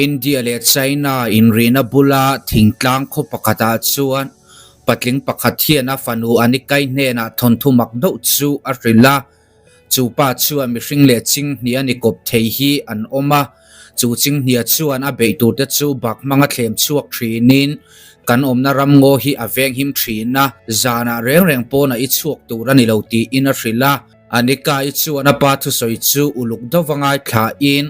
India leh China inrihna bula thingtlang khaw pakhatah chuan patling pakhat hian a fanu Anikai hnenah thawnthu mak deuh chu a hrilh a. Chu pa chuan mihring leh chinghnih a ni kawp thei hi an awm a, chu chinghnih chuan a beih turte chu bak hmanga thlem chhuak thinin kan awmna ram ngaw hi a venghim thin a, zanah reng reng pawnah i chhuak tur a ni lo tiin a hrilh a. Anika-i chuan a pa thusawi chu uluk deuh a ngaithlain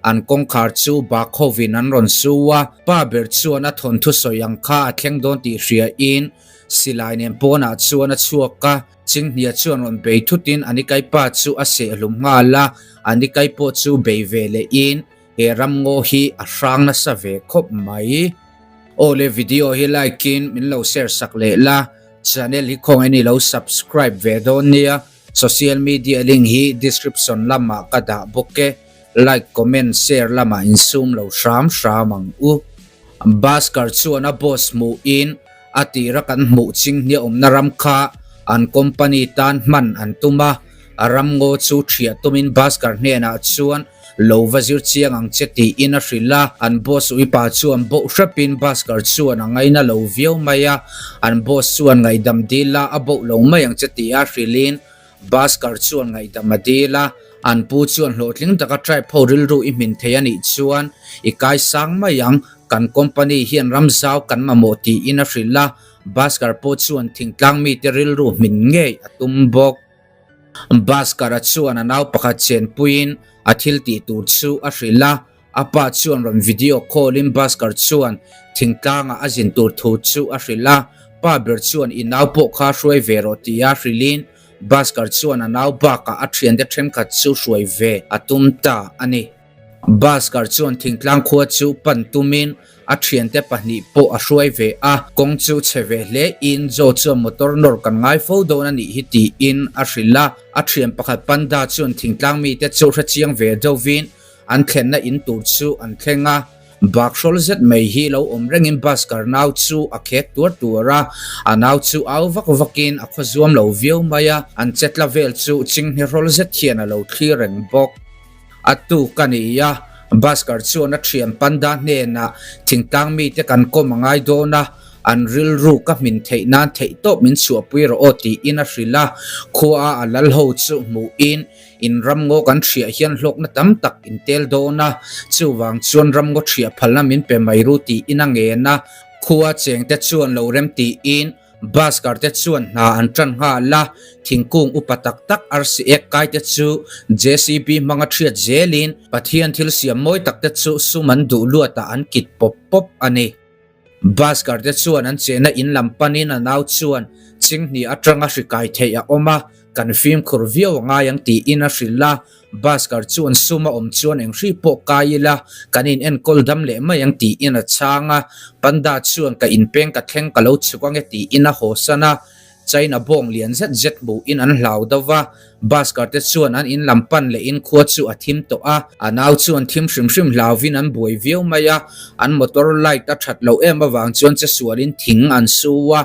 an kawngkhar chu bak hovin an rawn su a, pa ber chuan a thawnthu sawi ang kha a thleng dawn tih hriain silai nen pawnah chuan a chhuak a. Chinghnia chuan rawn bei thutin Anikai pa chu a seh hlum nghal a, Anikai pawh chu bei ve lehin he ramngaw hi a hrang nasa ve khawp mai. Aw le video hi like in min lo share sak leh la, channel hi khawngaih in i lo subscribe ve dawn nia, social media link hi description lamah ka dah bawk e, like comment share lamah insum lo hram hram ang u. Bhaskar chuan a boss hmuhin a tira kan hmuh chinghnia awmna ram kha an company tan hman an tum a, a ramngaw chu thiah tumin Bhaskar hnenah chuan lo va zir chiang ang che tiin a hrilh a, an boss uipa chuan boh hrepin Bhaskar chuan a ngaina lo viau mai a, an boss chuan ngaihdam dil la a boh lo mai ang che tia hrilhin Bhaskar chuan ngaihdam a dil a, an pu chuan hlawhtling taka tribe ho rilru i hmin thei a nih chuan i kai sang mai ang, kan company hian ram zau kan mamawh tiin a hrilh a, Bhaskar pawh chuan thingtlang mite rilru hmin ngei a tum bawk. Bhaskar-a chuan a nau pakhat chenpuiin a thil tih tur chu a hrilh a, a pa chuan rawn video call in Bhaskar chuan thingtlangah a zin tur thu chu a hrilh a, pa ber chuan i nau pawh kha hruai ve rawh tia hrilhin Bhaskar chuan a nau bakah a thiante thenkhat chu hruai ve a tum ta a ni. Bhaskar chuan thingtlang khua chu pan tumin a thiante pahnih pawh a hruai ve a, kawng chu chhe ve hle in Joe chuan motor nawr kan ngai fo dawn a nih hi tiin a hrilh a, a thian pakhat Panda chuan thingtlang mite chu hrechiang ve deuhvin An thlenna in tur chu an thleng a, bak hrawl zet mai hi lo awm rengin Bhaskar nau chu a khek tuar tuar a, a nau chu au vak vakin a khaw zuam lo viau mai a, an chetla vel chu chinghne hrawl zet hian a lo thlir reng bawk. A tuk a ni a, Bhaskar chuan a thian Panda hnenah thingtlang mite kan kawm a ngai dawn a, an rilru ka hmin theih nan theihtawp min chhuahpui rawh aw tiin a hrilh a, khua a a lal ho chu hmuhin In ramngaw kan hriah hian hlawkna tam tak in tel dawn a, chuvang chuan ramngaw hriah phalna min pe mai ru tiin a ngen a, khua chengte chuan lo rem tiin Bhaskar te chuan hna an tan nghal a, thingkung upa tak tak arsi ek kai te chu JCB hmanga thiat zelin Pathian thil siam mawi tak te chu sum an duh luatah an kit pawp pawp a ni. Bhaskar te chuan an chehna in lam panin a nau chuan chinghnih atanga hri kai theih a awm a, kan fimkhur viau a ngai ang tiin a hrilh a. Bhaskar chuan sum a awm chuan eng hri pawh kai ila kan in enkawl dam leh mai ang tiin a chhang a. Panda chuan ka inpeng ka thleng ka lo chhuk ange tiin a hawsan a. China bawng lian zet zet hmuhin an hlau deuh va, Bhaskar te chuan an in lam pan leh in khua chu a thim tawh a, a nau chuan thim hrim hrim hlauvin an buai viau mai a, an motor light a that loh em avang chuan che sualin thing an su a,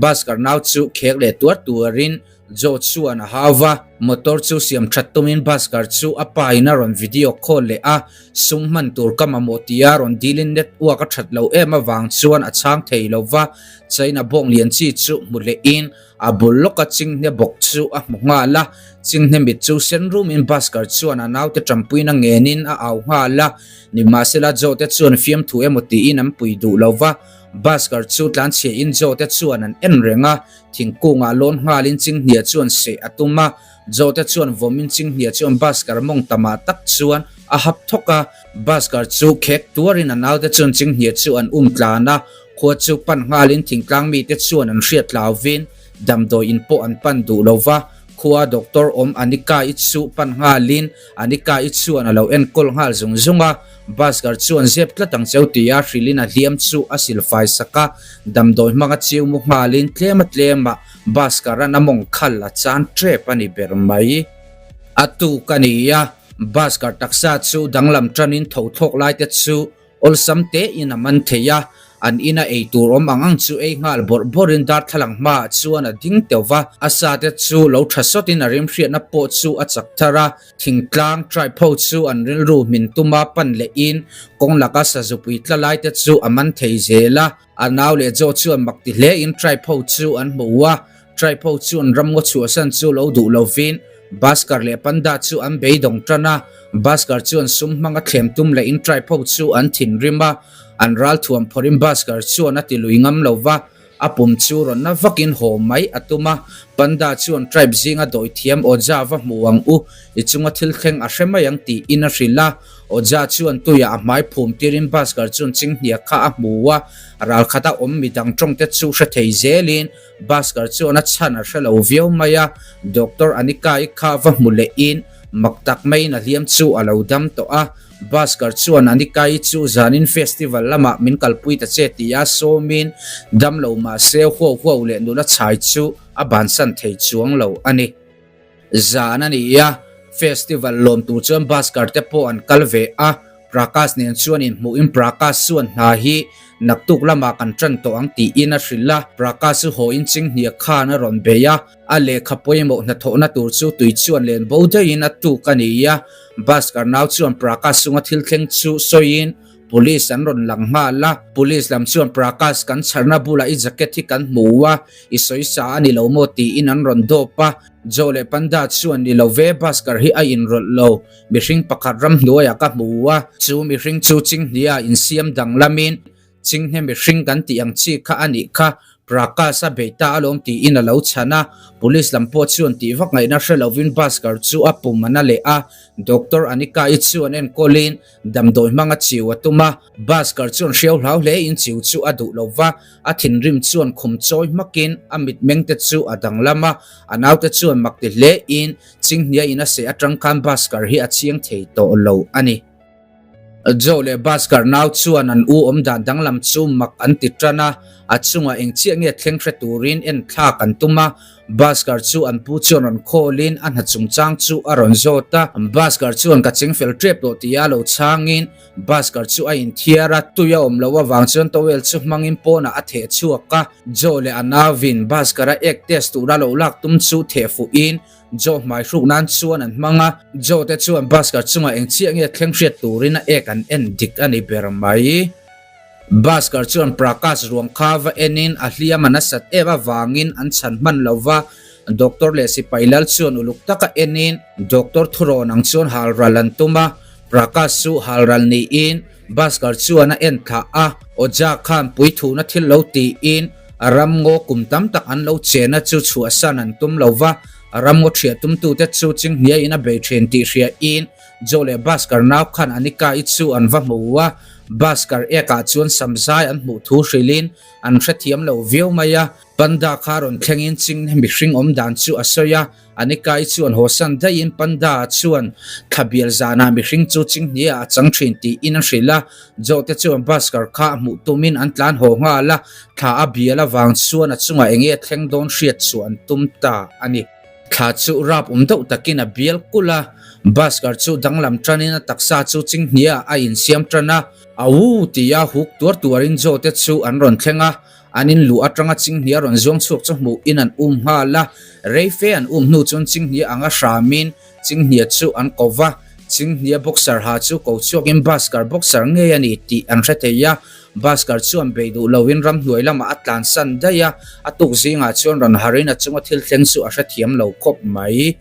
Bhaskar nau chu khek leh tuar tuarin Joe chuan a hau va, motor chu siam that tumin Bhaskar chu a pa in a rawn video call leh a, sum hman tur ka mamawh tia rawn dilin network a that loh em avang chuan a chhang thei lo va, China bawng lian chi chu hmu leh in a bul lawka chinghne bawk chu a hmu nghal a, chinghne mit chu sen rum in Bhaskar chuan a naute tanpuina ngen in a au nghal a, nimahsela Joe te chuan fiamthu emaw tiin an pui duh lo va, Bhaskar chu tlanchhia in Joe te chuan an en reng a, thingkung ah lawn nghal in chinghnia chuan seh a tum a, Joe te chuan vawm in chinghnia chuan Bhaskar mawng tamah tak chuan a hap thawk a, Bhaskar chu khek tuar in a naute chuan chinghnia chu an um tlan a, Khua chu pan nghalin thingtlang mite chuan an hriat hlauvin damdawi in pawh an pan duh lo va, khua doctor awm Anika-i chu pan nghalin Anika-i chuan a lo enkawl nghal zung zung a, Bhaskar chuan zep tlat ang cheu tia hrilhin a hliam chu a silfai sak a, damdawi hmanga chiu mu nghalin tlema tlema Bhaskar-a'n a mawng khal a chan tep a ni ber mai. A tuk a ni a, Bhaskar taksa chu danglam tanin tho thlawk laite chu Awlsam tein a man thei a, An ina ei tur awm ang ang chu ei nghal bawrh bawrhin darthlalang hmaah chuan a ding teuh va, a sa te chu lo tha sawtin a rimhriatna pawh chu a chak thar a. Thingtlang tribe ho chu an rilru hmin tuma pan lehin kawng laka sazupui tla lai te chu a man thei zel a. A nau leh Joe chuan mak ti hlein tribe ho chu an hmu a, tribe ho chuan ramngaw chhuahsan chu lo duh lovin Bhaskar leh Panda chu an beidawng tan a. Bhaskar chuan sum hmanga thlem tum lehin tribe ho chu an thinrim a, an ralthuam phawrhin Bhaskar chuan a ti lui ngam lo va, a pum chu rawn na vakin haw mai a tum a. Panda chuan tribe zinga dawithiam Oja va hmu ang u, i chunga thil thleng a hre mai ang tiin a hrilh a. Oja chuan tuiah a hmai phum tirin Bhaskar chuan chinghnia kha a hmu a, ralkhata awm midang tawngte chu hre thei zelin Bhaskar chuan a chhan a hre lo viau mai a, Doctor Anika-i kha va hmu lehin mak tak maiin a hliam chu a lo dam tawh a. Bhaskar chuan Anika-i chu zanin festival lamah min kalpui ta che tia sawmin dam lo mahse huau huau leh nula chhai chu a bansan thei chuang lo a ni. Zan a ni a, festival lawm tur chuan Bhaskar te pawh an kal ve a, Prakash nen chuan inhmuhin Prakash chuan hna hi naktuk lamah kan tan tawh ang tiin a hrilh a, Prakash chu haw in chinghnia khan a rawn bei a, a lehkha pawimawh hnathawhna tur chu tui chuan len bo daihin a tuk a ni a, Bhaskar nau chuan Prakash chunga thil thleng chu sawiin Police an rawn lang nghal a, Police lam chuan Prakash kan chharna bulah i jacket hi kan hmu a, i sawisa a ni lo maw tiin an rawn dawp a, Joe leh Panda chuan ni lo ve, Bhaskar hi a inrawlh lo, mihring pakhat ramhnuaiah ka hmu a, chu mihring chu Chinghnia insiam danglamin Chinghne mihring kan tih ang chi kha a nih kha, Prakash a bei ta alawm tiin a lo chhan a, Police lam pawh chuan tih vak ngaihna hre lovin Bhaskar chu a pum a na leh a, Doctor Anika-i chuan enkawlin Damdawi hmanga chiu a tum a, Bhaskar chuan hriau hlau hlein chiu chu a duh lo va, a thinrim chuan khum chawi hmakin a mitmeng te chu a danglam a, a naute chuan mak ti hlein Chinghnia in a seh atang khan Bhaskar hi a chiang thei tawh lo a ni. Joe leh Bhaskar nau chuan an u awmdan danglam chu mak an ti tan a, a chungah eng chiah nge thleng hre turin enthlak an tum a, Bhaskar chu an pu chuan rawn khawlin a hna chungchang chu a rawn zawt a. Bhaskar chuan ka cheng fel tep tawh tia lo chhangin Bhaskar chu a inthiar a, tui a awm loh avang chuan towel chu hmangin pawnah a theh chhuak a. Joe leh a nauvin Bhaskar-a ek test tura lo lak tum chu theh fuhin Joe hmai hruk nan chuan an hmang a. Joe te chuan Bhaskar chungah eng chiah nge thleng hriat turin a ek an en dik a ni ber mai. Bhaskar chuan Prakash ruang kha va enin a hliam a nasat em avangin an chhan hman lo va, Doctor leh sipai lal chuan uluk taka enin Doctor thurawn ang chuan halral an tum a, Prakash chu halral niin Bhaskar chuan a en thlah a, Oja khan puithuna thil lo tiin ramngaw kum tam tak an lo chena chu chhuahsan an tum lo va, ramngaw thiah tumtute chu chinghniain a bei thin tih hriain Joe leh Bhaskar nau khan Anika-i chu an va hmu a, Bhaskar ekah chuan samzai an hmuh thu hrilhin an hrethiam lo viau mai a. Panda kha rawn thlengin Chinghne mihring awm dan chu a sawi a, Anika-i chuan hawsan daihin Panda chuan thlabial zanah mihring chu Chinghne-ah a chang thin tiin a hrilh a. Joe te chuan Bhaskar kha a hmuh tumin an tlan haw nghal a, thla a bial avang chuan a chungah enge thleng dawn hriat chu an tum ta a ni. Thla chu rap awm deuh takin a bial kulh a, Bhaskar chu danglam tanin a taksa chu chinghniah a insiam tan a, A u! tia huk tuar tuarin Joe te chu an rawn thleng a, an in luh atanga chinghnia rawn zuang chhuak chu hmuhin an um nghal a, rei fe an um hnu chuan chinghnia anga hramin chinghnia chu an ko va, chinghnia boxer ha chu ko chhuakin Bhaskar boxer ngei a ni tih an hre thei a, Bhaskar chuan bei duh loin ramhnuai lamah a tlansan daih a, a tuk zingah chuan rawn harin a chunga thil thleng chu a hrethiam lo khawp mai.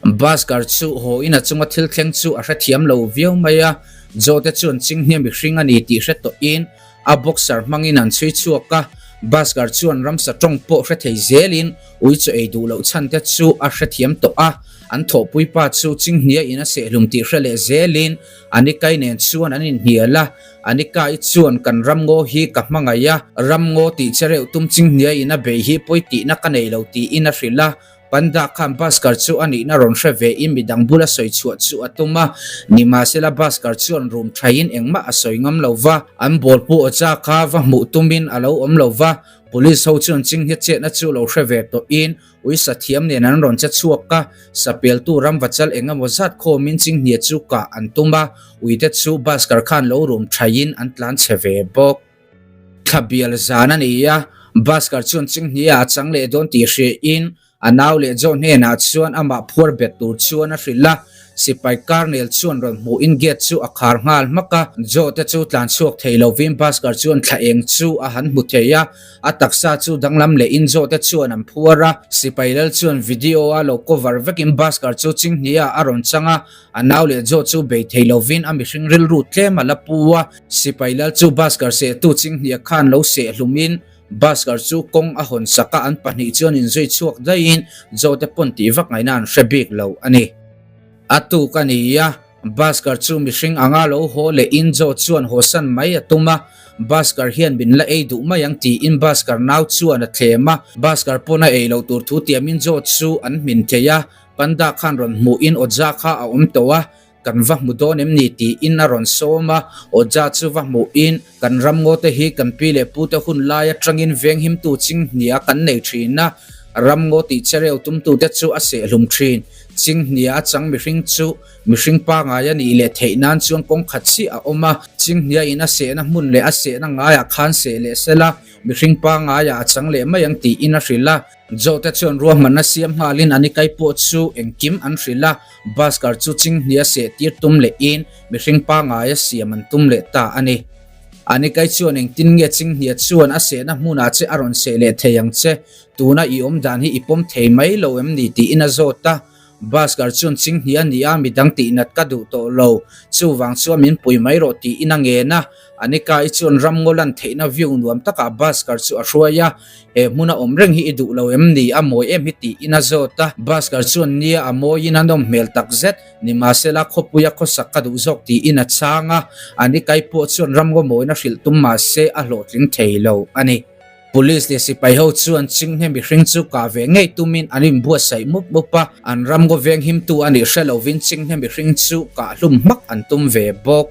Bhaskar chu haw in a chunga thil thleng chu a hrethiam lo viau mai a, Joe te chuan chinghnia mihring a ni tih hre tawhin a boxer hmangin an chhui chhuak a, Bhaskar chuan ramsa tawng pawh hre thei zelin ui chaw ei duh loh chhan te chu a hrethiam tawh a, an thawhpui pa chu chinghnia in a sehlum tih hre leh zelin Anikai nen chuan an inhnial a, Anikai chuan kan ramngaw hi ka hmangaih a, ramngaw tih che reuh tum chinghniaiin a bei hi pawi tihna ka nei lo tiin a hrilh a. Panda khan Bhaskar chu a nihna rawn hre ve in midang bula sawi chhuah chu a tum a, nimahsela Bhaskar chuan rum thaiin engmah a sawi ngam lo va, an bawlpu Oja kha va hmuh tumin a lo awm lo va, Police ho chuan chinghnia chetna chu lo hre ve tawhin Ui sathiam nen an rawn che chhuak a, sapeltu ramvachal eng emaw zat khawmin chinghnia chu kah an tum a, uite chu Bhaskar khan lo rum thaiin an tlan chhe ve bawk. Thla bial zan a ni a, Bhaskar chuan chinghnia a chang leh dawn tih hriain a nau leh Joe hnenah chuan amah phuar bet tur chuan a hrilh a. Sipai Karnel chuan rawn hmuhin gate chu a khar nghal hmak a. Joe te chu tlan chhuak thei lovin Bhaskar chuan thla eng chu a han hmu thei a. A taksa chu danglam lehin Joe te chuan an phuar a. Sipai lal chuan video a lo cover vekin Bhaskar chu chinghnia a rawn chang a. A nau leh Joe chu bei thei lovin a mihring rilru tlem a la pu a. Sipai lal chu Bhaskar sehtu chinghnia khan lo seh hlumin Bhaskar chu kawng a hawn sak a, an pahnih chuan inzui chhuak daihin Joe te pawn tih vak ngaihna an hre bik lo a ni. A tuk a ni a, Bhaskar chu mihring anga lo haw lehin Joe chuan hawsan mai a tum a, Bhaskar hian min la ei duh mai ang tiin Bhaskar nau chuan a thlem a, Bhaskar pawn a ei loh tur thu tiamin Joe chu an hmin thei a, Panda khan rawn hmuhin Awja kha a awm tawh a, Kan va hmu dawn em ni tiin a rawn sawm a, Awja chu va hmuhin kan ramngaw te hi kan pi leh pute hun lai atangin venghimtu chinghnia kan nei thin a, ramngaw tih chereu tumtute chu a sehhlum thin. Chinghnia a chang mihring chu mihring pangai a nih leh theih nan chuan kawng khat chiah a awm a, chinghnia in a sehna hmun leh a sehna ngaiah khan seh leh sela mihring pangaiah a chang leh mai ang tiin a hrilh a. Zawhte chuan ruahmanna siam nghalin an ikai pawh chu engkim an hrilh a, Bhaskar chu chinghnia seh tir tum lehin mihring pangaia siam an tum leh ta a ni. An ikai chuan engtin nge chinghnia chuan a sehna hmunah che a rawn seh leh thei ang che, tuna i awm dan hi i pawm thei mai lo em ni tiin a zawt a. Bhaskar chuan chinghnia ni a midang tihnat ka duh tawh lo, chuvang chuan min pui mai rawh tiin a ngen a. Anika-i chuan ramngaw lan theihna view nuam takah Bhaskar chu a hruai a, He hmuna awm reng hi i duh lo em ni? A mawi em hi tiin a zawt a. Bhaskar chuan nia a mawiin a nawm hmel tak zet, nimahsela khawpuia khawsak ka duh zawk tiin a chhang a. Anika-i pawh chuan ramngaw mawina hrilh tum mahse a hlawhtling thei lo a ni. Police leh sipai ho chuan chinghne mihring chu kah ve ngei tumin an inbuatsaih mup mup a, an ramngaw venghimtu a nih hre lovin chinghne mihring chu kah hlum hmak an tum ve bawk.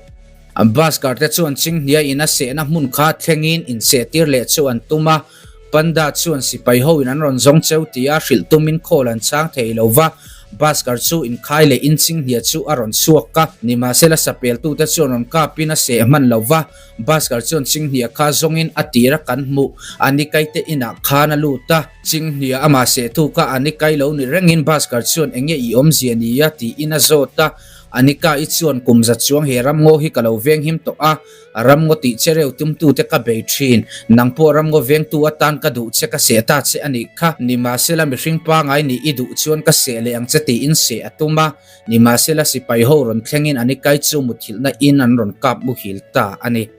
Bhaskar te chuan chinghnia in a sehna hmun kha thlengin insehtir leh chu an tum a, Panda chuan sipai ho in an rawn zawng cheu tia hrilh tumin call an chhang thei lo va, Bhaskar chu inkhai leh in chinghnia chu a rawn chhuak a, nimahsela sapeltute chuan rawn kapin a seh hman lo va, Bhaskar chuan chinghnia kha zawngin a tir a kan hmuh a nikaite inah khan a lut a, chinghnia amah sehtu kha a nikai lo ni rengin Bhaskar chuan enge i awmzia nia tiin a zawt a, Anika i chuan kum za chuang he ramngaw hi ka lo venghim tawh a, ramngaw tih che reu tumtute ka bei thin. Nang pawh ramngaw vengtu atan ka duh che ka seh ta che a nih kha. Nimahsela mihring pangai nih i duh chuan ka seh leh ang che tiin seh a tum a. Nimahsela sipai ho rawn thlengin Anikai chu muthilhna in an rawn kap muhil ta a ni.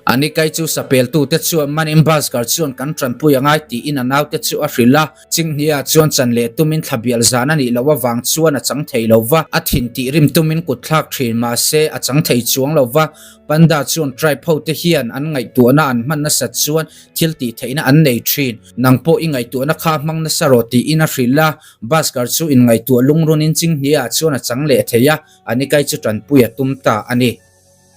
Anikai chu sapeltute chuan manin Bhaskar chuan kan tanpui a ngai tiin a naute chu a hrilh a. Chinghnia chuan chan leh tumin thla bial zan a nih loh avang chuan a chang thei lo va, a thin tih rim tumin kut thlak thin mah se a chang thei chuang lo va. Panda chuan tribe hote hian an ngaihtuahna an hman nasat chuan thil tih theihna an nei thin. Nang pawh i ngaihtuahna kha hmang nasa rawh tiin a hrilh a. Bhaskar chu inngaihtuah lungrunin Chinghnia chuan a chang leh thei a, Anikai chu tanpui a tum ta a ni.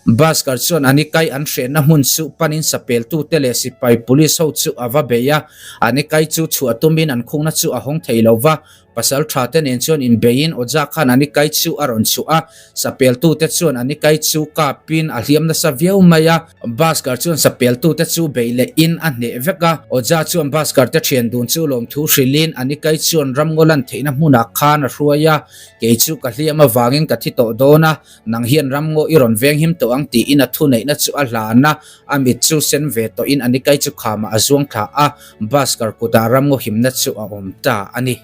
Bhaskar chuan Anikai an hrehna hmun chu panin sapeltute leh sipai police ho chu a va bei a, Anikai chu chhuah tumin an khungna chu a hawng thei lo va, pasal tha te nen chuan inbeiin Oja khan Anikai chu a rawn chhuah a, sapeltute chuan Anikai chu kapin a hliam nasa viau mai a, Bhaskar chuan sapeltute chu bei lehin a hneh vek a, Oja chuan Bhaskar te thian dun chu lawmthu hrilhin Anikai chuan ramngaw lan theihna hmunah khan a hruai a, kei chu ka hliam avangin ka thi tawh dawn a, Nang hian ramngaw i rawn veng him tawh ang tiin a thuneihna chu a hlan a, a mit chu sen ve tawhin a nikai chu khamah a zuang thla a, Bhaskar kutah ramngaw himna chu a awm ta a ni.